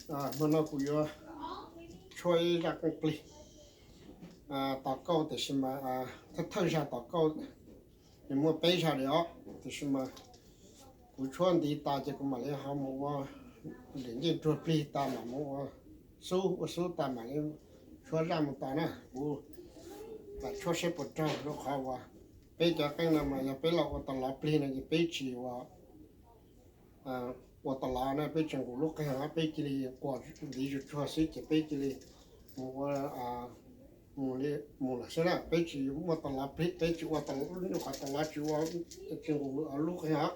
Hmo no kuv yuav tshuab ib zaj qeej plig tos kauj, tiam sis mas thawj thawj zaj tos kauj nws muaj peb zaj li os, tiam sis mas kuv tshuab ntiv tas ces kuv mam li ho mus ua lwm ncej ntsuag plig tas mam mus ua xub, ua xub tas mam li tshuab zaj mus tos na. Kuv lam tshuab seb puas raug, rau qhov uas peb cov qeej no mas yog peb los ua tas lov plig no ces peb tsis ua, ua tas lov na, peb tsis nqus lub qeej hov, peb cia li quas ntiv zuj tsuag xwb ces peb cia li mus ua, mus li, mus lawm xwb na, peb tsis muaj tas lov plig, peb tsis ua, nyuj qhov tas lov tsis ua, tsis nqus lub qeej hov.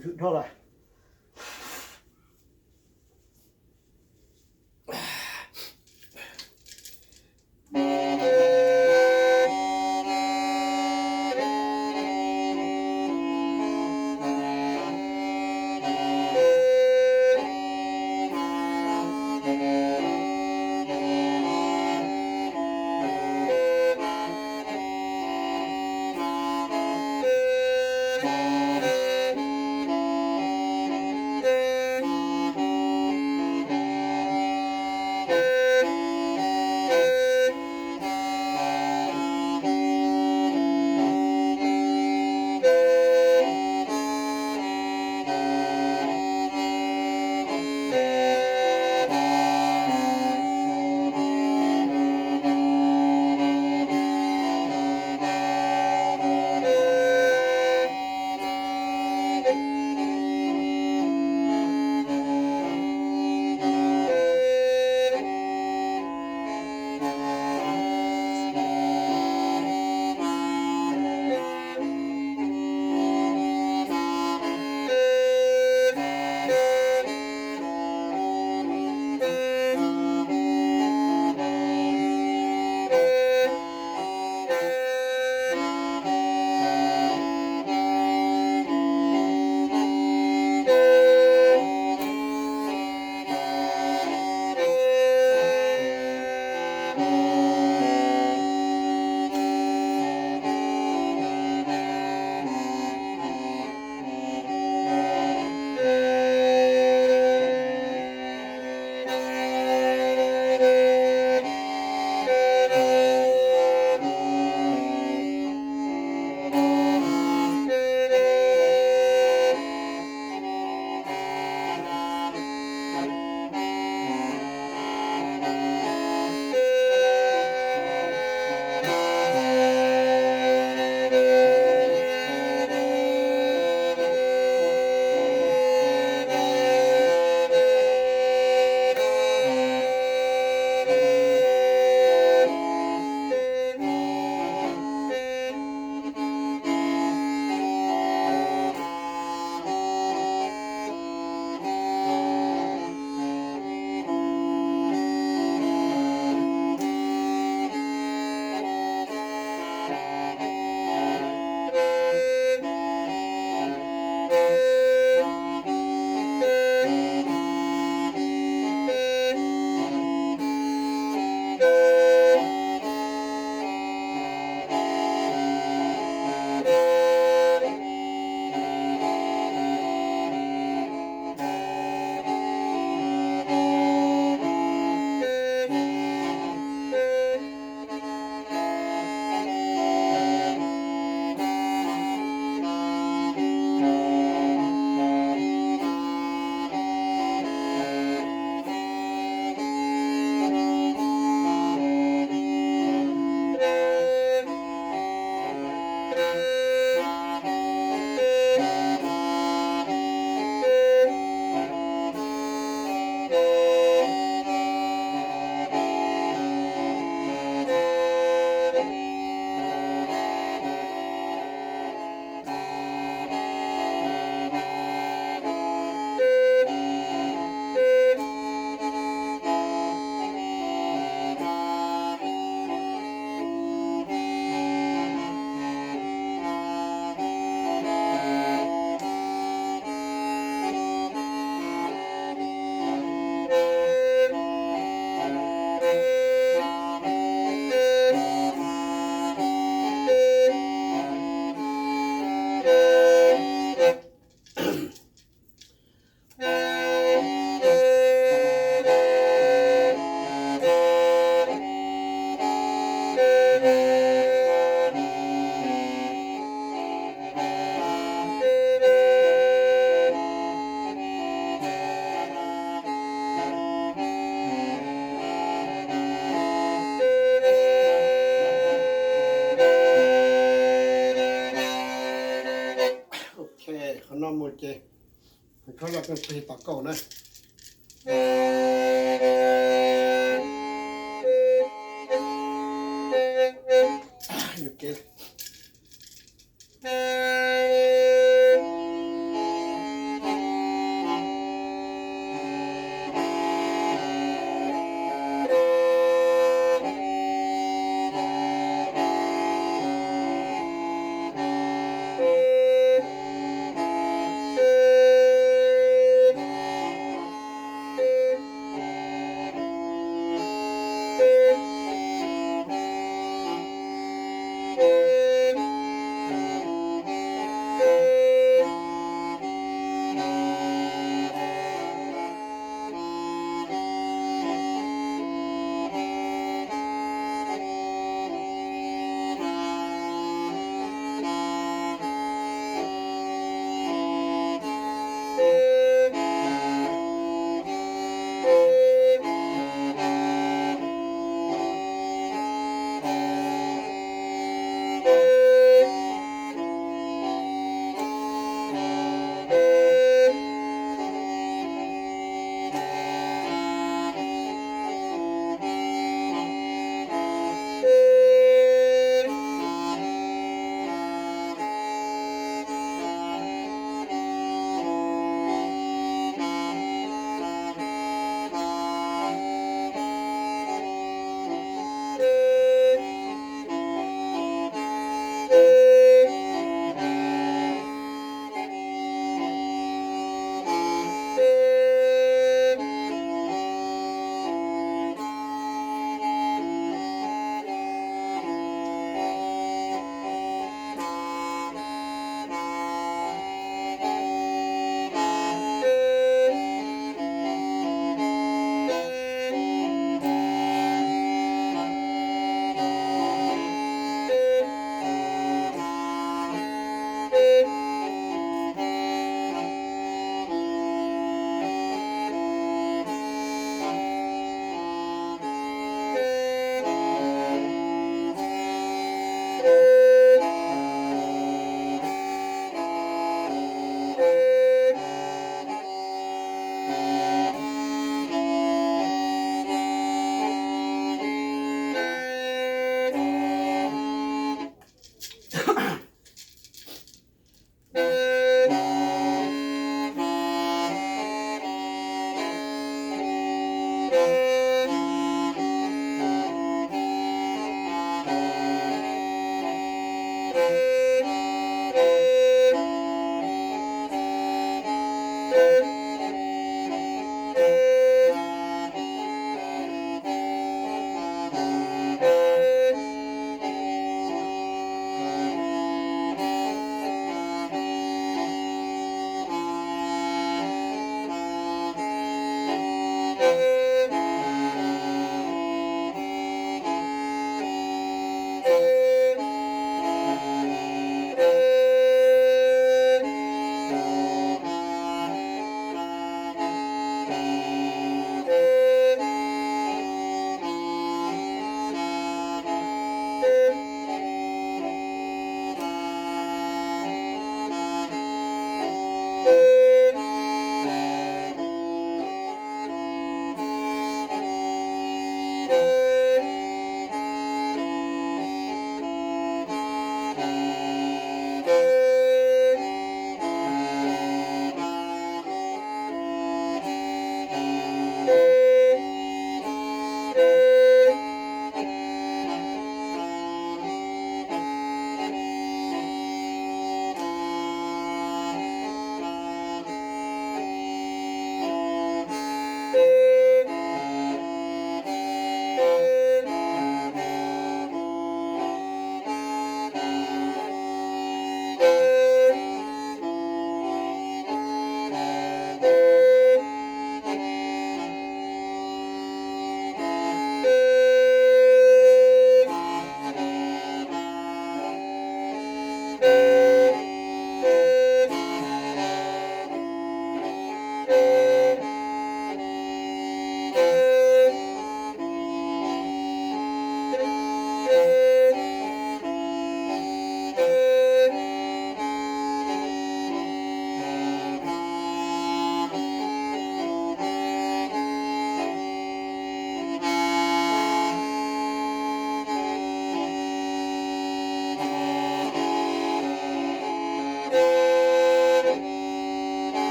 Dhau lawm. Ok, qhov no mus ces khob los peg tom kaum na. Yuam kev.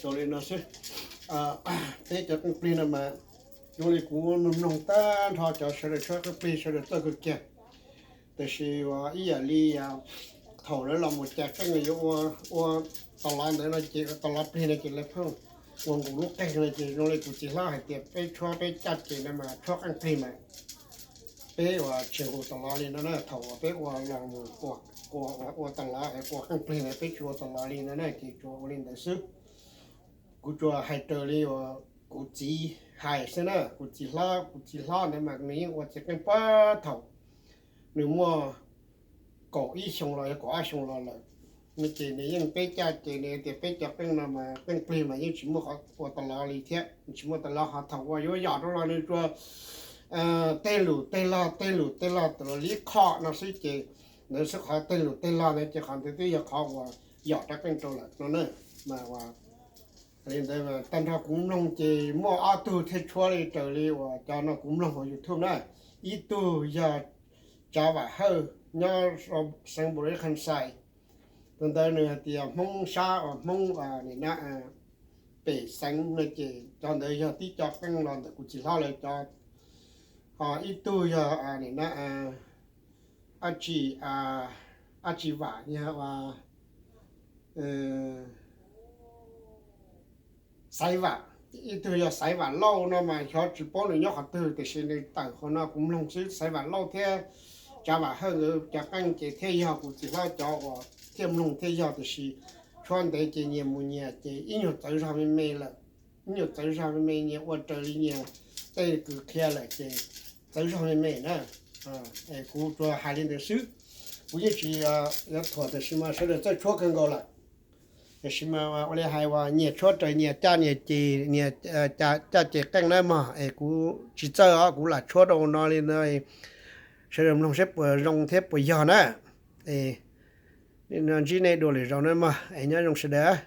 Tau li no xwb, peb cov qeej plig no mas zoo li kuv mloog tag nrho cov sawv daws tshuab qeej plig sawv daws txawj kawg kiag. Tiam sis uas ib yam li thaum lawv los mus cas qeej yuav ua, ua tas lov ntawd no ces, tas lov plig no ces lawv pheej ua nkaus lub qeej no ces zoo li kuv txiv hlob hais tias peb tshuab peb caj ces no mas tshuab qeej plig mas peb uas tsis nqus tas lov li no na. Thaum uas peb ua los mus ua, ua tas lov es ua qeej plig na peb tsis ua tas lov li no na ces tsuas ua li ntawd xwb. Kuv tsuas hais raws li uas kuv txiv hais xwb na. Kuv txiv hlob, kuv txiv hlob ntawd mas nws yeej ua txiv qeej puag thaum nws muaj kaum ib xyoo los yog kaum ob xyoo los lawm no ces nws yeej peb caj ces nws tias peb cov qeej no mas qeej plig mas yeej tsis muaj qhov ua tas lov li thiab, tsis muaj tas lov. Ho thaum uas yuav yom rau los nws tsuas tej lus tej log tej lus tej log tas lov li qho no xwb ces ntawd xwb. Qhov tej lus tej log ntawd ces qhov ntawd twb yog qhov uas yom rab qeej rau lawm no na. Mas li ntawd tag nrho kuv mloog ces muaj ob tug thiaj tshuab li raws li uas cov no kuv mloog hauv YouTube na. Ib tug yog Tsav Vam Hawj nyob xeev Npus Lis Khas Xais. Tus ntawd nws hais tias Hmoob sab uas Hmoob nim no pem xeev no ces cov ntawd yog tib co qeej los ntawm kuv txiv hlob lawv cov. Ho ib tug yog nim no dab tsi, dab tsi Vam, yog Xaiv Vam. Ib tug yog Xaiv Vam Lauj no mas xyov tsis paub nws nyob qhov twg tiam sis nws tawm qhov no kuv mloog xwb. Xaiv Vam Lauj thiab Tsav Vam Hawj nkawd cov qeej ces thiaj yog kuv txiv hlob cov uas thiaj mloog thiaj yog tiam sis tshuab ntev ces nyias mus nyias ces ib nyuag txawv zog me me lawm. Ib nyuag txawv zog me me nyias ua raws li nyias tej kws qhia lawm ces txawv zog me me na. Kuv tsuas hais li ntawd xwb. Kuv yeej tsis yuav thuam tiam sis mas sawv daws txawj tshuab kawg nkaus lawm. Tiam sis mas ua li hais uas nyias tshuab raws nyias caj nyias ces, nyias caj ces qeej na mog es kuv tsis txawj os, kuv lam tshuab rau no li no. Sawv daws mloog saib puas zoo thiab puas yog na. Es ntsib nej dua lwm zaus na mog es nyob zoo sawv daws.